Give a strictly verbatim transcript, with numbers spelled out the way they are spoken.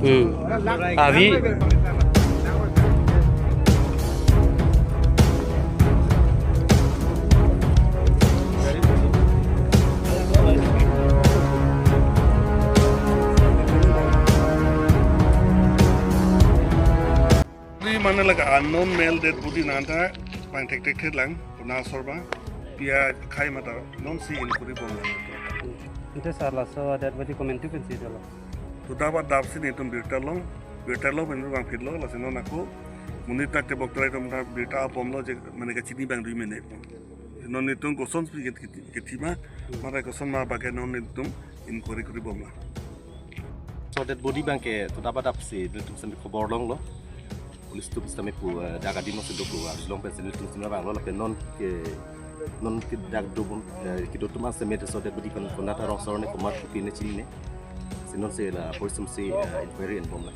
Hmm. Avi. Di mana laga unknown male dead body nanta bang tek tek tek lang, puna sorba, pia khai mata non si inquiry bom lang. Ante sir laso dead body komantu pensi dolo. Tuda ba dap si netum birta long, birta long pen bang phit lo, lasi non ako, monit tak tebok terai tum ta birta apom lo je, mane kachini bang dui minute. Non netum kosonsi ke, ke, kethi ma, mara koson ma bage non netum inquiry kuri bom la. So dead body bang ke tuda ba dap si netum sami khobor longlo. Police atum sami pu, eh, dak adim si dokok, ah, long pen si netum sami bang lo, lapen non ke, non ke dak do bom, eh, kedo atum an sami so dead body pen konat arong sor ne komat pine chinine. Si non si la police atum si, eh, inquiry en bom la.